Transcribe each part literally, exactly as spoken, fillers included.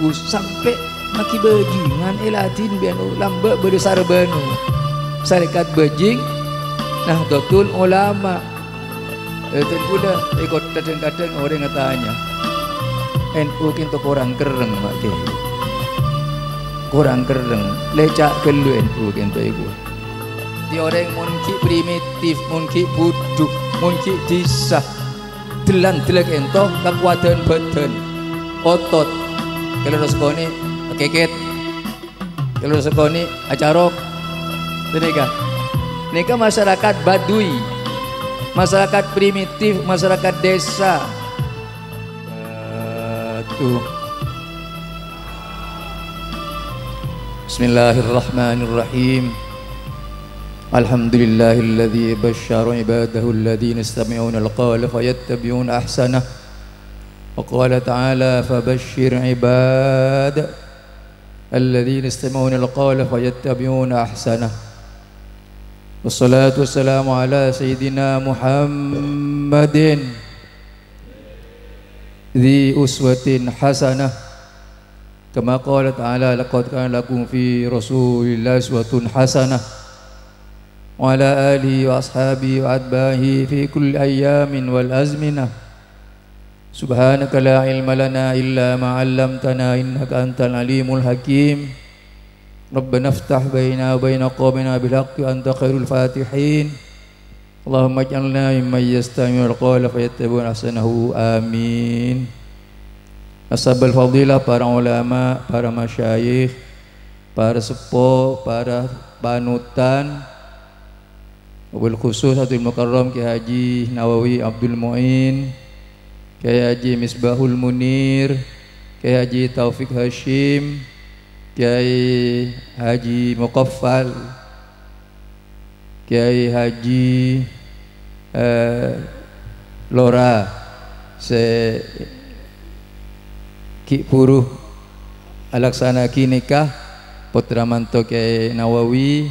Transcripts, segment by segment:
Sampè' maghi bhâjingan èladhinè bi' anu lambâ' bâdâ sarbâna. Sarekat bhâjing, Nahdlatul Ulama. Eh, dhân kaulâ, èko-, kadhâng-kadhâng orèng atanya, "N U kènto korang kerrèng, Ma' Kè? Korang kerrèng, lèca' ghâllu N U kènto èko." Dhâddhi orèng mon ghi' primitif, mon ghi' budhuk, mon ghi' dhisa, dhellan-dhellan kènto kakowadhân bhâdhân, otot, kalèro sakonè' akèkèt, kalèro sakonè' acarok. Ghânèka. Nèka masyarakat Baduy, masyarakat primitif, masyarakat dhisa. Waduh. Bismillahirrahmanirrahim. Alhamdulillahilladzi basysyara ibadahu alladzina yastami'unal qawla fayattabi'una ahsanah. Wa qala ta'ala, "Fabashshir ibad alladzina yastami'unal qawla fayattabi'una ahsanah." Wassalatu wassalamu ala sayyidina Muhammadin dzi uswatin hasanah. Kama qala ta'ala, "Laqad kana lakum fi Rasulillahi uswatun hasanah." Wa ala alihi wa ashabihi wa atba'ihi fi kulli ayyamin wal azminah. Subhanaka la ilma lana illa ma 'allamtana innaka antal alimul hakim. Rabbana iftah bainana wa baina qaumina bil haqqi wa anta khairul fatihin. Allahumma ij'alna mimman yastami'ul qawla fayattabi'una ahsanahu. Amin. Ashabul fadilah, para ulama, para masyayikh, para seppo, para panutan, wabil khusus Hadratil Mukarram Kiai Haji Nawawi Abdul Muin, Kiai Haji Misbahul Munir, Kiai Haji Taufik Hasyim, Kiai Haji Muqaffal, Kiai Haji, eh, Lora sè ghi' buru alaksana'aghi nikah, pottra manto Kiai Nawawi,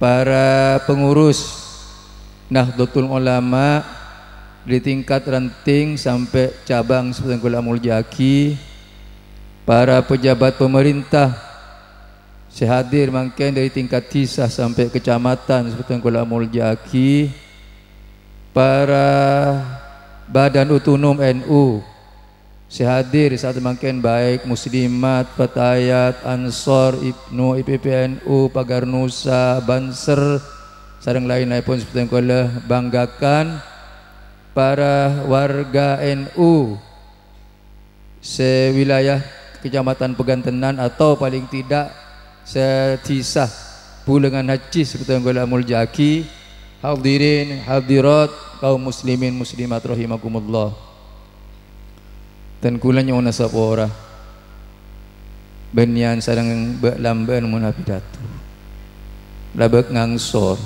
para pengurus Nahdlatul Ulama dâri tingkat ranting sampè' cabang sè bhâdhân kaulâ amoljâ'aghi, para pejabat pemerintah sè hadir mangkèn dâri tingkat dhisa sampè' kacamatan sè bhâdhân kaulâ amoljâ'aghi, para badan otonom N U sè hadir saat mangkèn, baik muslimat, fatayat, ansor, ibnu, I P P N U, Pagar Nusa, Banser, sareng lain-lainpon sè bhâdhân kaulâ banggakan, para warga N U sè wilayah Kecamatan Pegantenan atau paling tidak sè dhisa Bulângan Hajji sè bhâdhân kaulâ amoljâ'aghi, hadirin hadirat kaum muslimin muslimat rahimakumullah. Dhân kaulâ nyo'ona sapora. Bânnèyan sareng bâ'-lambâ'ân mon apidato. Labâk ngangsor.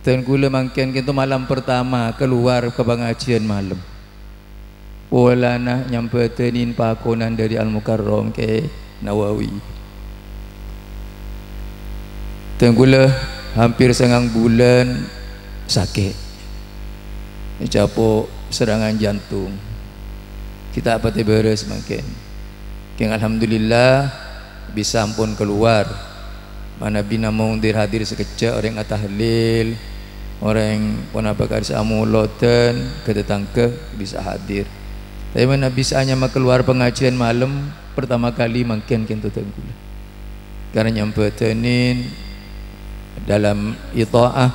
Dhân kaulâ mangkèn kènto malam pertama kalowar ka pangajiyân malem. Polana nyambhâdhânin pakonan dâri Al-Mukarram Kiai Nawawi. Dhân kaulâ hampir sangang bulân sakè'. Ècapo' serangan jantung. Ghi' ta' patè bârâs mangkèn. Kèng alhamdulillah bisa ampon kalowar. Manabi namong dir-hadir sakejjhâ', orèng atahlil, orèng ponapa ka'dissa' amolodhân, ka tatangghâ bisa hadir. Tapè manabi sè anyama kalowar pangajiyân malem, pertama kali mangkèn kènto dhân kaulâ. Karana nyambhâdhânin dalam itha'ah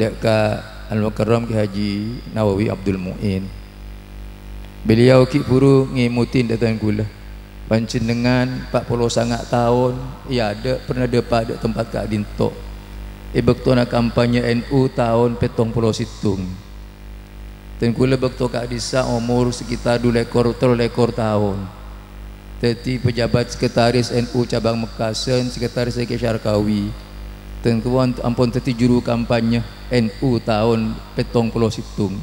dâ' ka Al-Mukarram Kiai Haji Nawawi Abdul Muin. Beliau ghi' buru ngèmodhi dâ' dhân kaulâ. Panjhennengngan empat puluh sanga' taon è adâ' pernah dâpa' dâ' tempat ka'dinto è bâktona kampanye N U taon pèttong polo sèttong. Dhân kaulâ bâkto ka'dissa' omor sekitar du lèkor, tello lèkor taon. Dhâddhi pejabat sekretaris N U cabang Mekkasân, sekretaris Syekh Syarkawi. Dhân kaulâ ampon dhâddhi juru kampanye N U taon pèttong polo sèttong.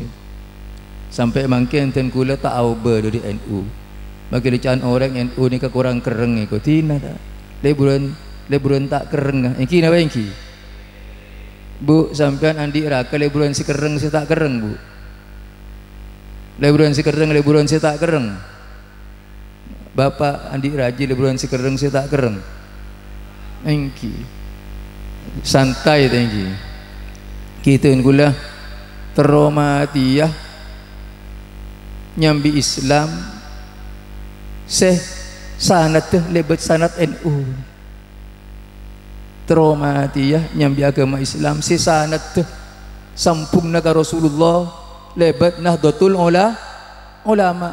Sampè' mangkèn dhân kaulâ ta' aobâ dâri N U. Makkè lèca'an orèng N U nèka korang kerrèng èko dina ta'. Lèbhuran, lèbhuran ta' kerrèng, ènggi napa ènggi? Bu, sampèyan andi' raka lèbhuran sè kerrèng sè ta' kerrèng, Bu? Lèbhuran sè kerrèng, lèbhuran sè ta' kerrèng. Bapa' andi' rajina bulan sè kerrèng sè ta' kerrèng? Èngghi. Santai ta' èngghi. Kèdhun kaulâ terro matèya nyambi Islam sè sanaddhâ lèbât sanad N U. Terro matèya nyambi aghâma Islam sè sanaddhâ sambhungnga ka Rasulullah lèbât Nahdlatul Ula-, Ulama.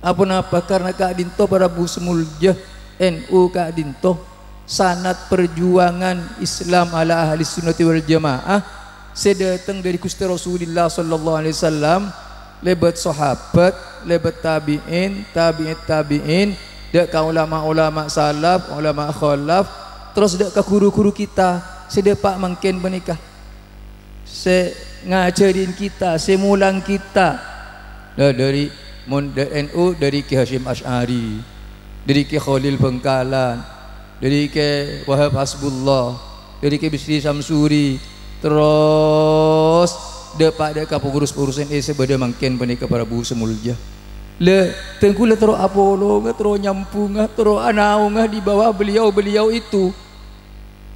Aponapa? Karna ka'dinto para rabu sè molja, N U ka'dinto sanad parjuwângan Islam ala ahli sunnati wal jamaah sè dâteng dâri Ghustè Rasulillah sallallahu alaihi wasallam, lèbât sahabat, lèbât tabi'in, tabi'it tabi'in, dâ' ka ulama-ulama salaf, ulama khalaf, terros dâ' ka ghuru-ghuru kita sè dâpa' mangkèn panèka. Sè ngajhârin kita, sè molang kita. Dâ-, dâri, mon dâ-, N U dâri Kè Hasyim Asy'ari, dâri Kè Kholil Bhângkalan, dâri Kè Wahab Hasbullah, dâri Kè Bisri Samsuri, terros dâpa' dâ' ka pengurus-pengurus N U sè bâdâ mangkèn panèka para rabu sè molja. Lè, dhâng kaulâ terro apolonga, terro nyambhungnga, terro anaongnga di bawah beliau-beliau itu.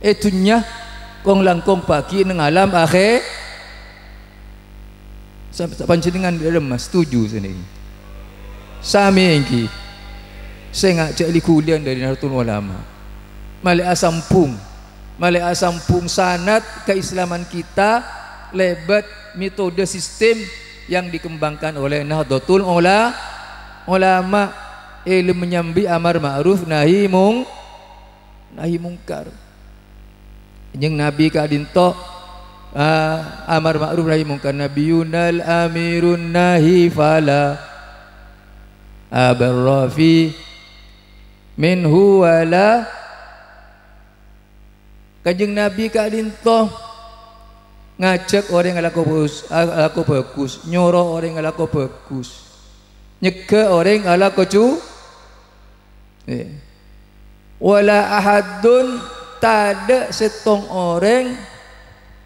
È dhunnya, kong-langkong pagghi' neng alam akhè-, sa-, sa-, panjhennengngan dâlem, Mas, setuju sanèka? Samè èngghi. Sènga' jhâ' li-ghuliyân dâri Nahdlatul Ulama. Malè asambhung, malè asambhung sanad kaislaman kita lèbât metode sistem yang dikembangkan oleh Nahdlatul Ula-, Ulama, èlmo nyambi amar ma'ruf nahi mung-, nahi mungkar. Kanjeng Nabi ka'dinto, ah, amar ma'ruf nahi mungkar. Nabiyunal amirun nahi fala abarra fi minhu wala. Kanjeng Nabi ka'dinto ngajhâk orèng alako bhâgus, a-, alako bhâgus, nyoro orèng alako bhâgus, nyegghâ' orèng alako ju-, Eh. Wala ahadun, tadâ' sèttong orèng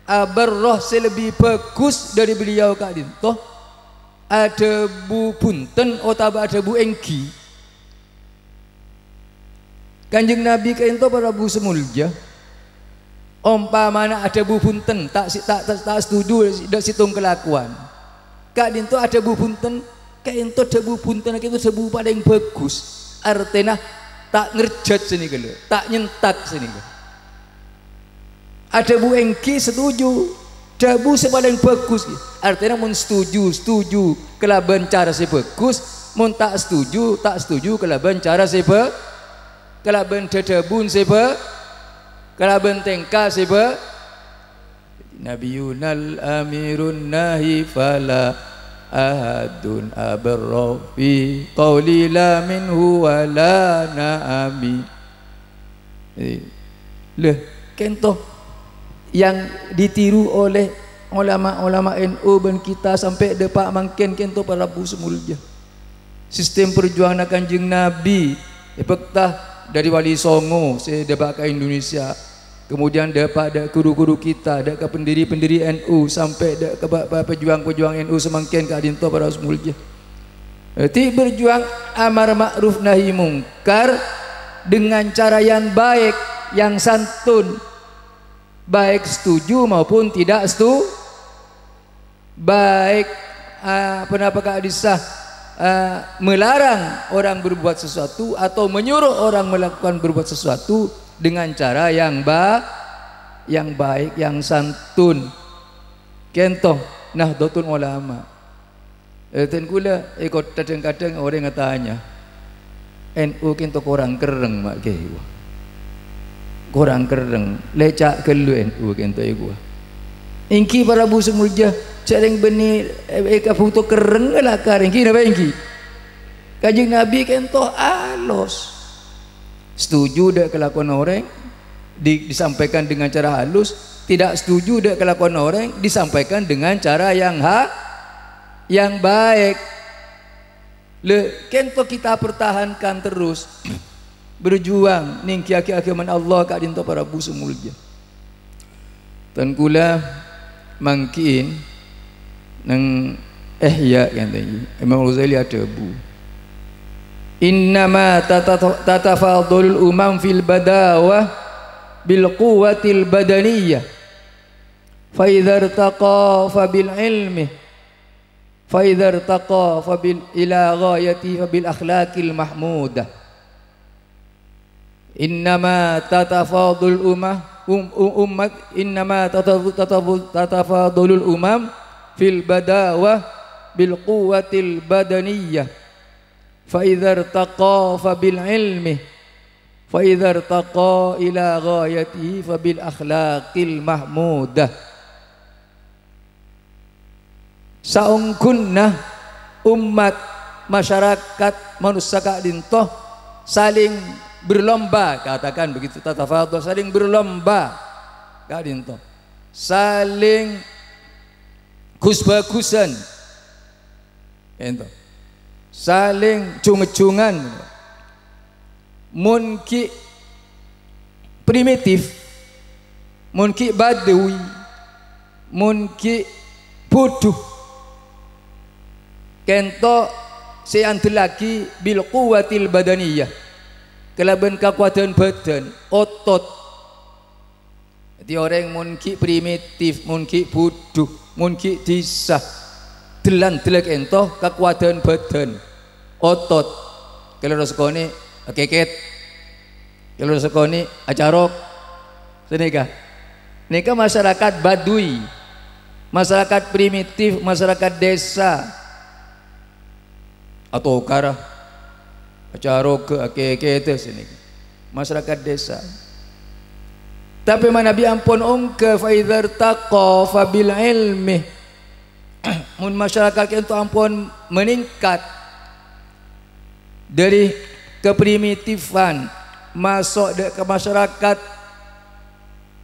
abarra sè lebbi bhâgus dâri beliau ka'dinto, adhâbu bhunten otabâ adhâbu èngghi. Kanjeng Nabi ka'dinto para rabu sè molja, Ompamana adhâbu bhunten, ta' si-, ta', ta', ta' setuju dâ' sèttong kalakowan. Ka'dinto adhâbu bhunten, ka'dinto dhâbu bhunten ka'dinto dhâbu palèng bhâgus. Artèna ta' ngerjhât sanèka lho, ta' nyentak sanèka. Adhâbu èngghi setuju, dhâbu sè palèng bhâgus. Artèna mon setuju, setuju kalabân cara sè bhâgus, mon ta' setuju, ta' setuju kalabân cara sè bhâ-, kalabân dhâdhâbun sè bhâ-, kalabân tèngka sè bhâ-, Nabiyunal amirun nahi fala ahadun abarra fi qauli la minhu wa la na'ami. Eh, leh, kento yang ditiru oleh ulama-ulama N U bân kita sampè' dâpa' mangkèn kento para rabu sè molja. Sistem parjuwanganna Kanjeng Nabi èbhâkta dâri Wali Songo sè dâpa' ka Indonesia, kemudian dâpa' dâ' ru-ghuru kita, dâ' ka pendiri-pendiri N U, sampè' dâ' ka pa-, pa-, pejuwang-pejuwang N U samangkèn ka'dinto para rabu sè molja. Dhâddhi berjuang amar ma'ruf nahi mungkar dengan cara yang baik, yang santun, baik setuju maupun tidak setu-, baik, eh, ponapa ka'dissa, eh, melarang orang berbuat sesuatu atau menyuruh orang melakukan berbuat sesuatu dengan cara yang ba-, yang baik, yang santun. Kento Nahdlatul Ulama. Eh, ten kula, eh, ko-, kadhâng-kadhâng orèng atanya, "N U kento korang kerrèng, ma' kèya?" Korang kerrèng, lè ca' ghâllu N U kento, eh, kowa. Èngghi para rabu sè molja, jhâ' rèng bânnè, eh, eh, kabhuto kerrèng lakar, èngghi napa èngghi? Kanjeng Nabi kento alos. Setuju dâ' kalakowan orèng, di-, disampaikan dengan cara halus, tidak setuju dâ' kalakowan orèng, disampaikan dengan cara yang ha-, yang baik. Lè, kento kita pertahankan terus, berjuang, nèngghiyâghi aghâmana Allah ka'dinto para rabu sè molja. Ten kula mangkèn neng Ihya kento, Imam Ghazali adhâbu, Innama tata-, tatafadhalul umam fil badawa bil quwwatil badaniyah. Fa idza irtaqa fa bil ilmi. Fa idza irtaqa fa bil ila ghayati fa bil akhlaqil mahmudah. Innama tatafadhalul umah, um-, um-, ummat, innama tatafu-, tatafu-, tatafadhalul umam fil badawa bil quwwatil badaniyah. Fa idza irtaqa fa bil ilmi. Fa idza irtaqa ila ghayatihi fa bil akhlaqil mahmudah. Saongghuna ommat, masyarakat, manossa ka'dhinto saling berlomba, katakan begitu, tatafadhal, saling berlomba ka'dhinto, saling gus-bagusan, ento, saling jung-ejjungan. Mon ghi' primitif, mon ghi' badui, mon ghi' budhu, kento se eandellagi bil quwwatil badaniyah, kalaban kakowadhân bhâdhân, otot. Dhâddhi orèng mon ghi' primitif, mon ghi' budhu, mon ghi' dhisa, dellân-dellâ kento kakowadhân bhâdhân, otot. Kalèro sakonè' akèkèt, kalèro sakonè' acarok. Sanèka. Nèka masyarakat badui, masyarakat primitif, masyarakat desa. Atokara, acaroga, akèkèdhâ sanèka. Masyarakat desa. Tapè manabi ampon ongghâ, fa idza irtaqa fa bil ilmi. Mon masyarakat kento ampon meningkat dari keprimitifan, maso' dâ' ka masyarakat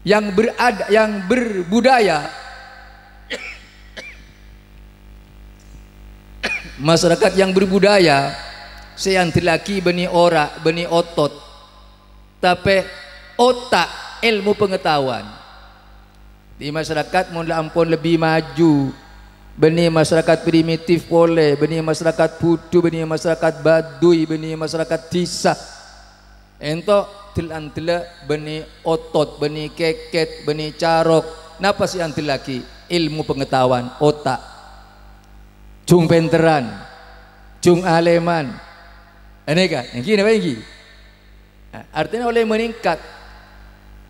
yang berad-, yang berbudaya, masyarakat yang berbudaya, se eandellagi bânnè ora', bânnè otot, tapè ota', ilmu pengetahuan. Di masyarakat mon la ampon lebbi maju, bânnè masyarakat primitif polè, bânnè masyarakat budhu, bânnè masyarakat badui, bânnè masyarakat dhisa. Ento, dellân-dellâ bânnè otot, bânnè kèkèt, bânnè carok. Napa se eandellagi? Ilmu pengetahuan, ota'. Jung pènterran, jung alèman. Anèka, ènggi napa ènggi? Nah, artèna ollè meningkat.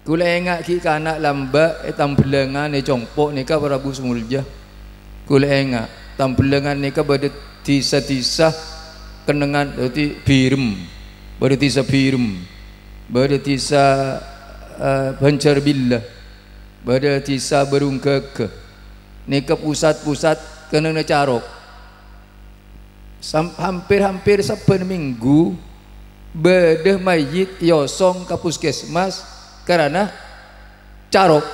Kaulâ enga' ghi' kana' lambâ' è Tambellangan, è Compo' nèka, para rabu sè molja. Kaulâ enga', Tambellangan nèka bâdâ dhisa-dhisa kennengngan, dhâddhi Birem, bâdâ dhisa Birem, bâdâ dhisa, eh, Banjarbila, bâdâ dhisa Barunggaga. Nèka pusat-pusat kennengnganna carok. Sam-, hampir-hampir sabbhân minggu bâdâ mayyit èosong ka puskesmas karana carok.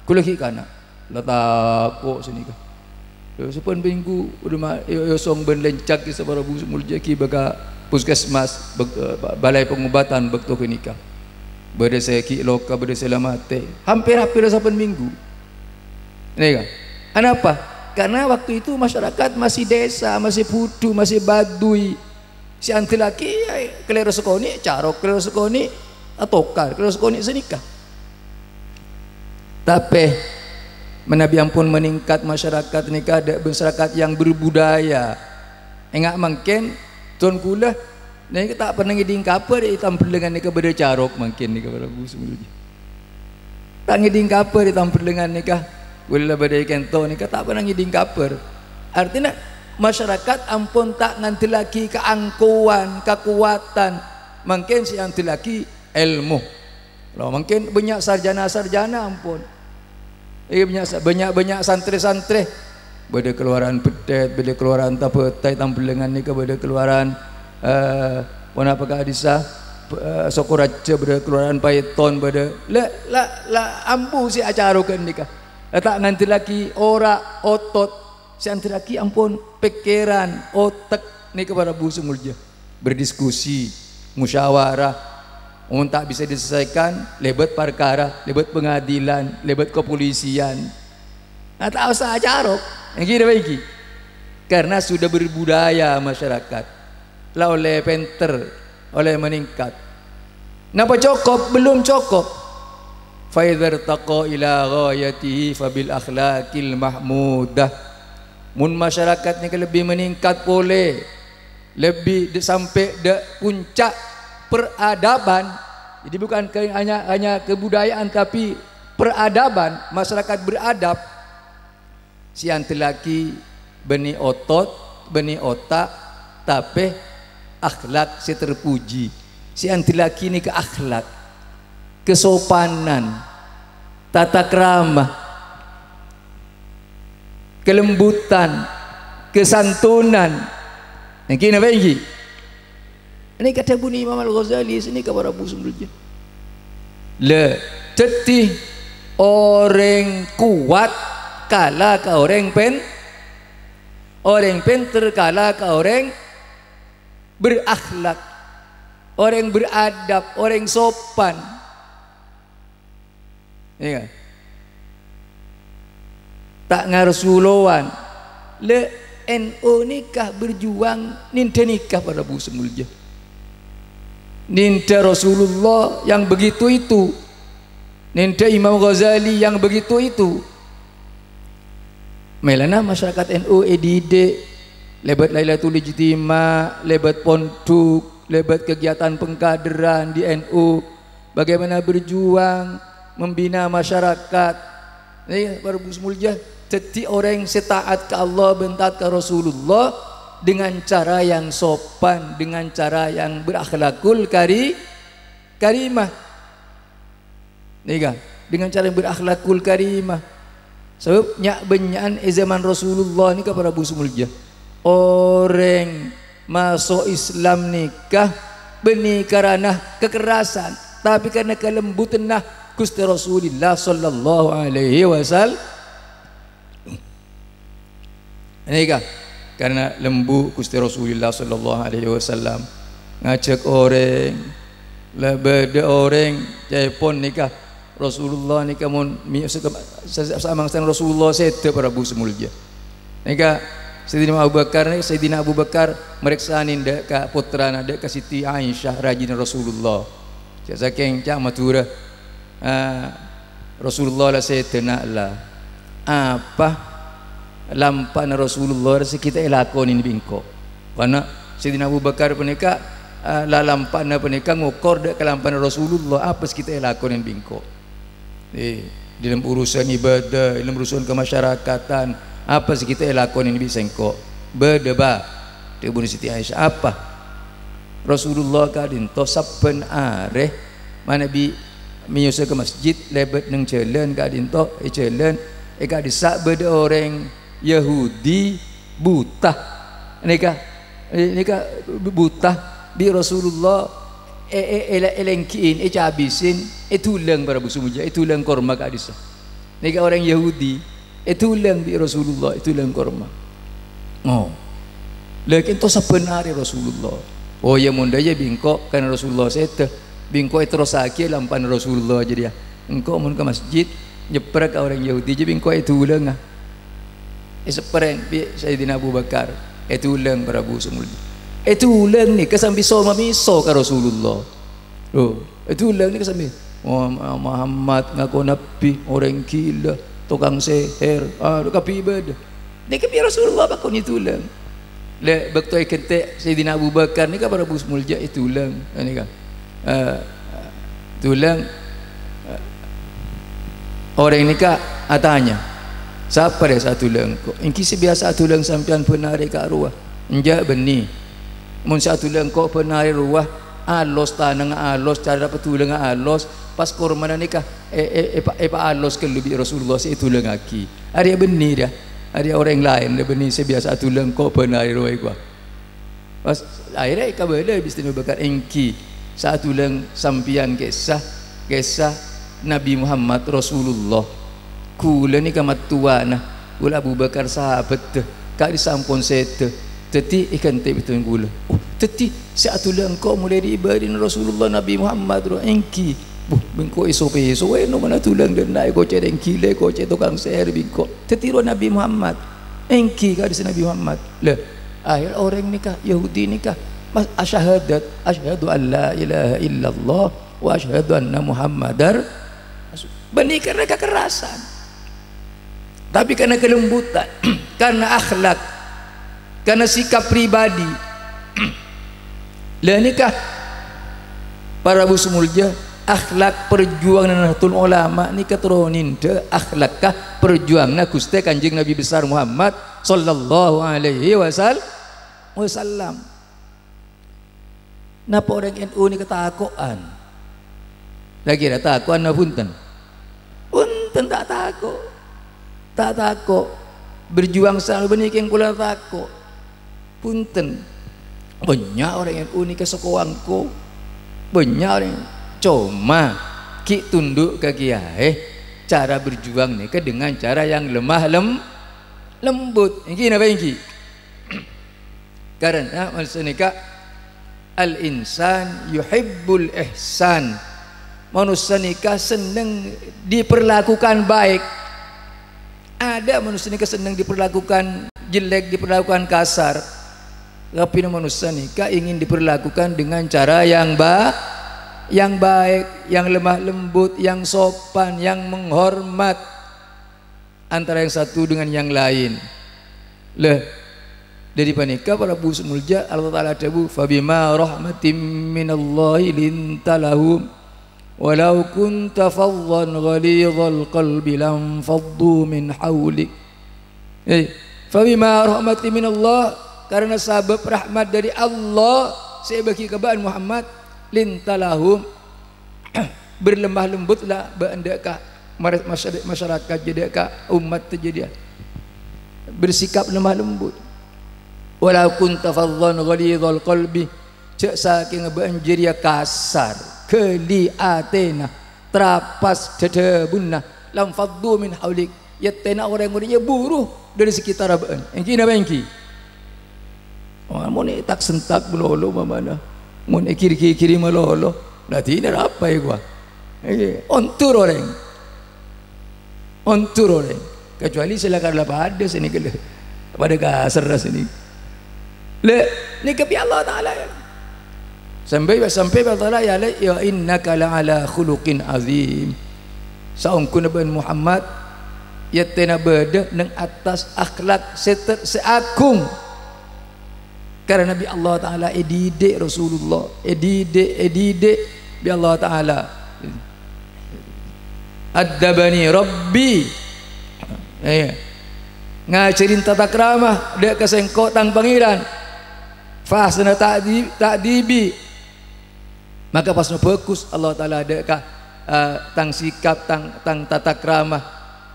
Kaulâ ghi' kana', la tako' sanèka. Lha, sabbhân minggu bâdâ ma-, èo-, èosong bân lencak, para rabu sè molja, ghi' bâ' ka puskesmas, bâk-, eh, ba-, balai pengobatan bâkto ghânèka. Bâdâ sè ghi' loka, bâdâ sè la matè. Hampir-hampir sabbhân minggu. Nèka. Anapa? Karena waktu itu masyarakat masih desa, masih budhu, masih badui. Sè andellagi, ya, kalèro sakonè' carok, kalèro sakonè' atokar, kalèro sakonè' sanèka. Tapè, manabi ampon meningkat masyarakat nèka, dâ' masyarakat yang berbudaya. Enga' mangkèn, dhân kaulâ nèka ta' pernah ngèdhing kabhâr è Tambellangan nèka bâdâ carok mangkèn nèka, para rabu sè molja. Ta' ngèdhing kabhâr è Tambellangan nèka. Kaulâ bâdâ è kento nèka ta' pernah ngèdhing kabhâr. Artèna, masyarakat ampon ta' ngandellagi kaangkowan, kakowadhân. Mangkèn sè andellagi èlmo. Lho, mangkèn bânnya' sarjana-sarjana ampon. Iyâ, bânnya' sa-, bânnya'-bânnya' santrè-santrè. Bâdâ kalowaran Beddhèt, bâdâ kalowaran Tabâtai, Tambellangan nèka bâdâ kalowaran, eh, ponapa ka'dissa', eh, Sokoraja, bâdâ kalowaran Paiton, bâdâ, la, la, la ambu sè acaroghân nèka. La ta' ngandellagi ora', otot, sè andellagi ampon pèkkèran, otek nèka, para rabu sè molja. Berdiskusi, musyawarah. Mon ta' bisa diselesaikan, lèbât parkara, lèbât pengadilan, lèbât kepolisian. Nah, ta' osa acarok. Ènggi napa ènggi? Karena sudah berbudaya masyarakat. la ollè pènter, ollè meningkat. Napa cokop? Belum cokop. Fa idza irtaqa ila ghayatihi fa bil akhlaqil mahmudah. Mon masyarakat nèka lebbi meningkat polè, lebbi dâ-, sampè' dâ' puncak peradaban, jadi bukan ke-, hanya, hanya kebudayaan, tapi peradaban, masyarakat beradab, sè èandellaghi bânnè otot, bânnè otak, tapè akhlak sè terpuji. Sè èandellaghi nèka akhlak, kasopanan, tata krama, kalembutan, kasantonan. Èngghi napa èngghi? Nèka dhâbuna Imam Al-Ghazali, sanèka para rabu sè molja. La, dhâddhi orèng kowat kala ka orèng pèn-, orèng pènter kala ka orèng berakhlak, orèng beradab, orèng sopan. Iyâ. Ta' ngarsu lowan. La, N U nèka berjuang nèndhâ nèka, para rabu sè molja. Nèndhâ Rasulullah yang begitu itu. Nèndhâ Imam Ghazali yang begitu itu. Mèlana masyarakat N U èdidik lèbât Lailatul Ijtima, lèbât pondhuk, lèbât kegiatan pengkaderan di N U. Bagaimana berjuang, membina masyarakat. Nih, para rabu sè molja, dhâddhi orèng sè taat ka Allah bân taat ka Rasulullah dengan cara yang sopan, dengan cara yang berakhlakul kari-, karimah. Nèka, dengan cara yang berakhlakul karimah. Sabâb nya'-, bânnya'an è zaman Rasulullah nèka, para rabu sè molja, orèng maso' Islam nèka bânnè karana kekerasan, tapè karana kalembutanna Ghustè Rasulillah sallallahu alaihi wasallam. Nèka, karana lembu Ghustè Rasulillah sallallahu alaihi wasallam ngajhâk orèng, la bâdâ orèng ca'èpon nèka, Rasulullah nèka mon mi-, sa-, sa-, samangsan Rasulullah sèdhâ, para rabu sè molja. Nèka, Sayyidina Abu Bakar, nèka Sayyidina Abu Bakar marèksanè dâ' ka pottrana, dâ' ka Siti Aisyah, rajina Rasulullah. Jhâ' sakèng ca' Madhurâ, ah, Rasulullah la sèdhâ, na', la. Apa lampa'na Rasulullah sè ghi' ta' èlakonè bi' engko'? Karana Sayyidina Abu Bakar panèka, ah, la-, lampa'na panèka ngokor dâ' kalampa'na Rasulullah, apa sè ghi' ta' èlakonè bi' engko'? Eh, dâlem urusan ibadah, dâlem urusan kemasyarakatan, apa sè ghi' ta' èlakonè bi' sèngko'? Bâdâ, Ba', dhâbuna Siti Aisyah. Apa? Rasulullah ka'dinto sabbhân arè manabi mèyosa ka masjid, lèbât neng jhâlân ka'dinto, è jhâlân, è ka'dissa' bâdâ orèng Yahudi buta. Nèka, nèka buta bi' Rasulullah è-, è-, èla-, èlènggi'in, ècabisèn, èdulâng, para rabu sè molja, èdulâng korma ka'dissa'. Nèka orèng Yahudi, èdulâng bi' Rasulullah, èdulâng korma. Oh. La ka'dinto sabbhân arè Rasulullah. Oh, iyâ, mon dâ' iyâ bi' engko' kan Rasulullah sèdhâ. Bi' engko' èterrossaghi lampa'na Rasulullah jârèya. Engko' mon ka masjid, nyèpra ka orèng Yahudi, jâ bi' engko' èdulânga. Èsèpra bi' Sayyidina Abu Bakar. Èdulâng, para rabu sè molja. Èdulâng nèka sambi so-mamiso ka Rasulullah. Loh, èdulâng nèka sambi, "Oh, Muhammad ngako nabbhi, orèng ghilâ, tokang sèhèr, ah, kabbhi bâdâ." Nèka bi' Rasulullah pakon èdulâng. Lè, bâkto èghântè' Sayyidina Abu Bakar nèka, para rabu sè molja, èdulâng. Nèka. Eh, èdulâng. Eh, orèng nèka atanya, "Sapa rè sè adulâng engko'?" "Èngghi sè biyasa adulâng sampèyan bân arè ka'rowa." "Enjâ' bânnè. Mon sè adulâng engko' bân arè rowa, alos tanangnga, alos cara padulângnga, alos, pas kormana nèka è-, è-, èpa-, èpaalos ghâllu bi' Rasulullah sè èdulângaghi. Arèya bânnè, rèya. Arèya orèng laèn, rèya bânnè sè biyasa adulâng engko' bân arè rowa èkowa." Pas akhèrra èkabâlâ bi' Sayyidina Abu Bakar, "Èngghi, sè adulâng sampèyan kèsa, kèsa Nabbhi Muhammad Rasulullah. Kaulâ nèka mattowana, kaulâ Abu Bakar sahabatta, ka'dissa' ampon sèdhâ. Dhâddhi èghântè' bhâdhân kaulâ." "Oh, dhâddhi sè adulâng engko' molaè dhi'-bâdhi'na Rasulullah Nabbhi Muhammad, ro?" "Èngghi." "Buh, bi' engko' èso-pèso, è, no mana adulâng dâ' enna' èkocè' rèng ghilâ, èkocè' tokang sèhèr bi' engko'. Dhâddhi ro Nabbhi Muhammad." "Èngghi, ka'dissa' Nabbhi Muhammad." Lah, akhèrra orèng nèka, Yahudi nèka, Mas-, asyahadat, "Asyhadu an la ilaha illallah wa asyhadu anna Muhammadar Rasul." Bânnè karena kekerasan. Tapi karena kelembutan, karena akhlak, karena sikap pribadi. Lah nèka, para bu sè molja, akhlak perjuangan Nahdlatul Ulama nèka terro nèndhâ akhlak ka perjuanganna Ghustè Kanjeng Nabi Besar Muhammad sallallahu alaihi wasal-, wasallam. Napa orèng N U nèka tako'an? Kira-kira tako'an napa bhunten? Bhunten, ta' tako'. Ta' tako'. Berjuang selalu bânnè kèng pola tako'. Bhunten. Bânnya' orèng N U nèka sakowa engko'. Bânnya' orèng. Coma, ghi' tundhu' ka kiyaè. Cara berjuang nèka dengan cara yang lemah lem-, lembut. Èngghi napa èngghi? Karena manusia nèka, al-insan yuhibbul ihsan. Manusia nèka seneng diperlakukan baik. Ada manusia nèka seneng diperlakukan jelek, diperlakukan kasar. Tapi manusia nèka ingin diperlakukan dengan cara yang ba-, yang baik, yang lemah lembut, yang sopan, yang menghormat antara yang satu dengan yang lain. Lah, dhâri panèka para bu sè molja, Allah Ta'ala adhâbu, "Fabima rahmatim minallahi linta lahum, walau kunta fadhdhan ghalizhal qalbi lanfaddu min haulik." Eh, "Fabima rahmatim minallah," karena sabab rahmat dhâri Allah sè èbâghi ka bâ'na Muhammad, "linta lahum," berlemah lembutlah bâ'na dâ' ka mar-, masyar-, masyarakat jârèya, dâ' ka ommat jârèya. Bersikap lemah lembut. "Walau kunta fadhdhan ghalizhal qalbi," jhâ' sakènga bâ'na jârèya kasar, ghâli atèna, trapas dhâdhâbuna, "lanfaddu min haulik," yâ tèna orèng-orèng jârèya buru dhâri sekitarra bâ'na. Èngghi napa èngghi? Oh, mon ètak-sentak malolo mamana. Mon ègir-gigiri malolo. Lah, dinah apa èkowa? Èngghi, ondur orèng. Ondur orèng. Kecuali sè la-, la padâ sè nèka lè. Padâ kasarra sè nèka. Lè, nèka bi' Allah Ta'ala, yâ. Sampè', sampè' Allah Ta'ala, yâ, lè, "Wa innaka la'ala khuluqin azim." Saongghuna bâ'na Muhammad, yâ tèna bâdâ neng attas akhlak sè ter-, sè agung. Karena bi' Allah Ta'ala èdidik Rasulullah, èdidik, èdidik bi' Allah Ta'ala. "Addabani Rabbi." Eh, ngajhâri tata krama dâ' ka sèngko' tang Pangèran. "Fa ahsana ta'di-, ta'dibi." Maka pas bhâghus Allah Ta'ala dâ' ka, eh, tang sikap, tang, tang tata krama.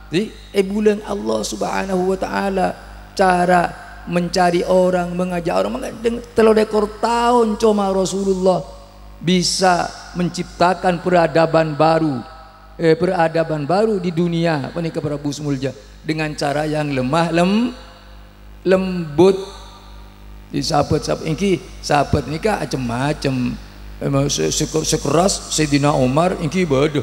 Jadi, èbulâng Allah Subhanahu wa Ta'ala cara mencari orang, mengajak orang. Maka deng-, tello lèkor taon coma Rasulullah bisa menciptakan peradaban baru, eh, peradaban baru di dunia. Panèka para bu sè molja, dengan cara yang lemah lem-, lembut. Di sahabat-sahabat, èngghi, sahabat nèka cem-macem. Emang sè, sè, sè keras Sayyidina Umar, èngghi bâdâ.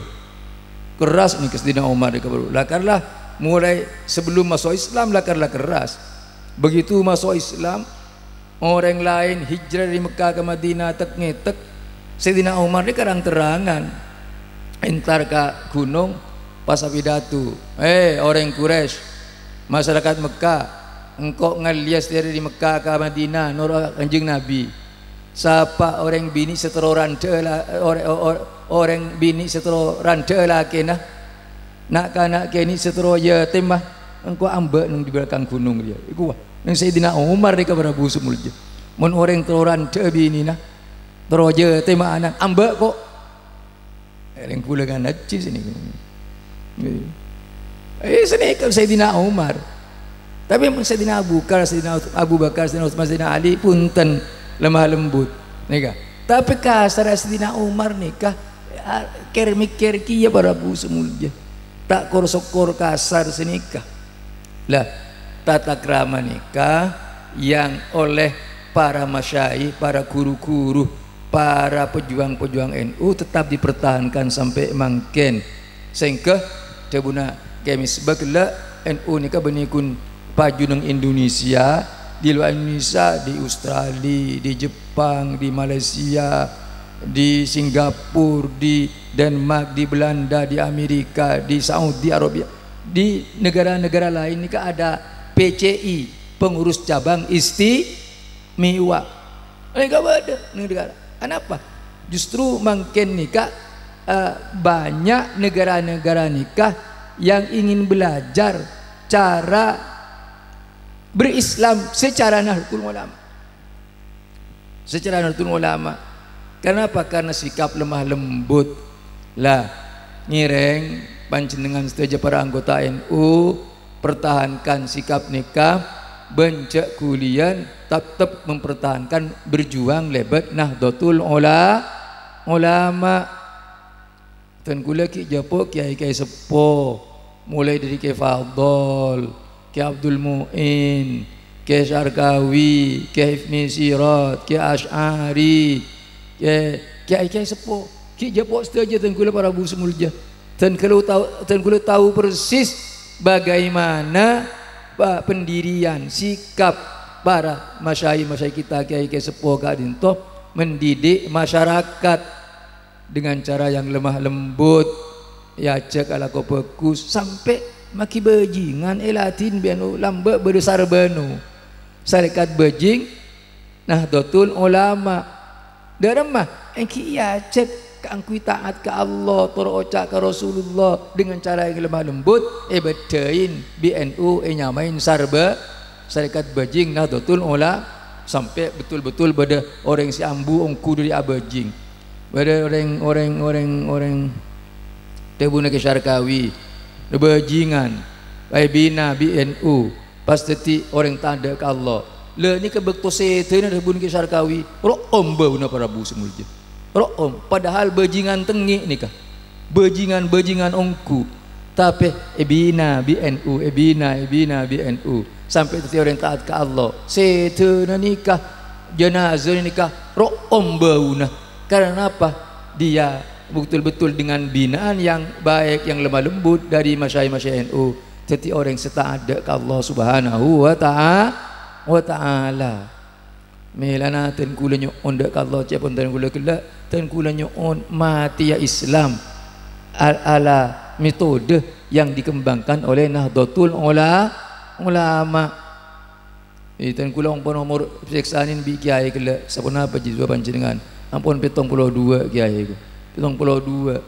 Keras nèka Sayyidina Umar nèka bâdâ. Lakar la, mulai sebelum masuk Islam, lakar la keras. Begitu masuk Islam, orèng laèn hijrah dâri Mekkah ka Madinah tek-ngètek, Sayyidina Umar nèka rang-terrangan entar ka ghunong, pas apidato, "Eh, orèng Quraisy, masyarakat Mekkah, engko' ngallèya satèya dâri Mekkah ka Madinah, noro' Kanjeng Nabi. Sapa orèng binè' sè terro randhâ'â la-, orè-, o-, o-, orèng binè' sè terro randhâ'â lakèna, na'-kana' kènè' sè terro yatimma, engko' ambâ' neng di bâlâkang ghunong rèya." Èkowa, neng Sayyidina Umar nèka para bu sè molja. Mon orèng terro randhâ'â binèna, terro yatimma ana', ambâ' ko'. Èrèng bulângan najis ini. Eh, sanèka Sayyidina Umar. Tapi Sayyidina Abu Bakar, Sayyidina Ut-, Abu Bakar, Sayyidina Utsman, Sayyidina Ali, bhunten, lemah lembut. Nèka. Tapi kasar Sayyidina Umar nèka, ah, kèr-mèkkèr kèya para bu sè molja. Ta' kor-sokor kasar sanèka. Lah, tata krama nèka yang oleh para masyayikh, para guru-guru, para pejuang-pejuang N U tetap dipertahankan sampai mangkèn. Sèngghâ dhâbuna Kè Misbah ghellâ', N U nèka bânnè ghun paju neng Indonesia, Di luar Indonesia, di Australia, di Jepang, di Malaysia, di Singapura, di Denmark, di Belanda, di Amerika, di Saudi Arabia, di negara-negara lain nèka ada P C I, pengurus cabang istimewa. Nèka bâdâ neng negara. Kenapa? Justru mangkèn nèka, eh, banyak negara-negara nèka yang ingin belajar cara berislam secara Nahdlatul Ulama. Secara Nahdlatul Ulama. Kenapa? Karena sikap lemah lembut. Lah, ngèrèng panjhennengan sadhâjâ para anggota N U, pertahankan sikap nèka, bân jhâ' ghuliyân, tetep mempertahankan berjuang lèbât Nahdlatul Ula-, Ulama. Dân kaulâ ghi' jhâpo kèyaè-kèyaè seppo, molaè dhâri Kè Fadol, Kè Abdul Mu'in, Kè Syarkawi, Kè Hifni Sirot, Kè Asy'ari, kè-, kèyaè-kèyaè seppo. Ghi' jhâpo sadhâjâ dân kaulâ para rabu sè molja. Dân kaulâ tao, dân kaulâ tao persis bagaimana pa-, pendirian, sikap para masyayikh-masyayikh kita, kèyaè-kèyaè seppo ka'dinto mendidik masyarakat. Dengan cara yang lemah lembut, èajhâk alako bhâghus, sampè' maghi bhâjingan èladhinè bi' N U, lambâ' bâdâ sarbâna. Sarekat bhâjing Nahdlatul Ulama. Dâremma, èngghi èajhâk kaangghuy taat ka Allah, tor oca' ka Rasulullah dengan cara yang lemah lembut, èbâddhâi bi' N U, ènyamaè sarbâ-, Sarekat Bhâjing Nahdlatul Ula-, sampè' betul-betul bâdâ orèng sè ambu ongghu dhâri abhâjing. Bâdâ orèng, orèng, orèng, orèng dhâbuna Kè Syarkawi, bhâjingan, èbina bi' N U, pas dhâddhi orèng tadâ' ka Allah. Lha, nèka bâkto sèdhâna dhâbuna Kè Syarkawi, ro'om bâuna para rabu sè molja. Ro'om, padahal bhâjingan tengngè' nèka. Bhâjingan-bhâjingan ongghu. Tapè èbina bi' N U, èbina, èbina bi' N U. Sampè' dhâddhi orèng taat ka Allah. Sèdhâna nèka, janazana nèka, ro'om bâuna. Karena apa? Dia betul-betul dengan binaan yang baik, yang lemah lembut dari masyayikh-masyayikh N U. Dhâddhi orèng sè tadâ' ka Allah Subhanahu wa ta'a-, wa Ta'ala. Mèlana dân kaulâ nyo'on dâ' ka Allah, ca'èpon dân kaulâ ghellâ', dân kaulâ nyo'on matèya Islam al-, ala metode yang dikembangkan oleh Nahdlatul Ula-, Ulama. Eh, dân kaulâ ampon omor sèksanè bi' kèyaè ghellâ', saponapa jiyâ panjhennengngan? Ampon pèttong polo duwâ' kèyaè, pèttong polo duwâ'.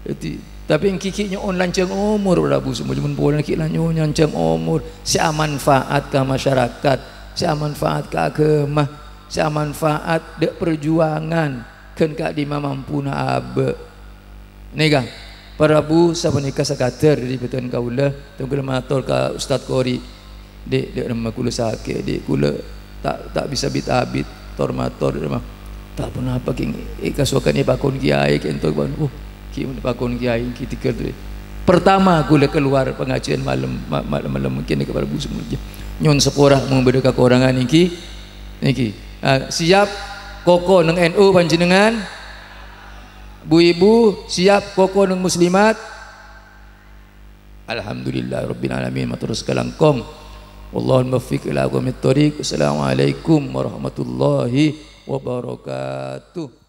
Dhâddhi, tapè èngghi ghi' nyo'on lanjhâng omor, para rabu sè molja, mon polana ghi' la nyo'on lanjhâng omor sè amanfaat ka masyarakat, sè amanfaat ka aghâma, sè amanfaat dâ' parjuwângan, ghân ka'dimma mampuna abâ'. Nèka, para rabu, sapanèka sakadâr dhâri bhâdhân kaulâ, kaulâ mator ka Ustadz Qori. Dhi', dhi' remma kaulâ sakè', dhi' kaulâ ta', ta' bisa bit-abit, tor-mator, dhi' remma. Ta' ponapa, Kèng, è, kasokan èpakon kèyaè, kento, oh, ghi' mon èpakon kèyaè, ghi' tiga tu. Pertama, kaulâ keluar pengajian malem, ma-, malem, malem, mungkin ka para rabu sè molja. Nyo'on sapora, mon bâdâ kakorangan nènggi, nènggi. Ah, siap koko neng N U panjhennengngan? Bu-ibu, siap koko neng muslimat? Alhamdulillah rabbil alamin, mator sakalangkong. Wallahul muwaffiq ila aqwamit thoriq. Assalamualaikum warahmatullahi wabarakatuh.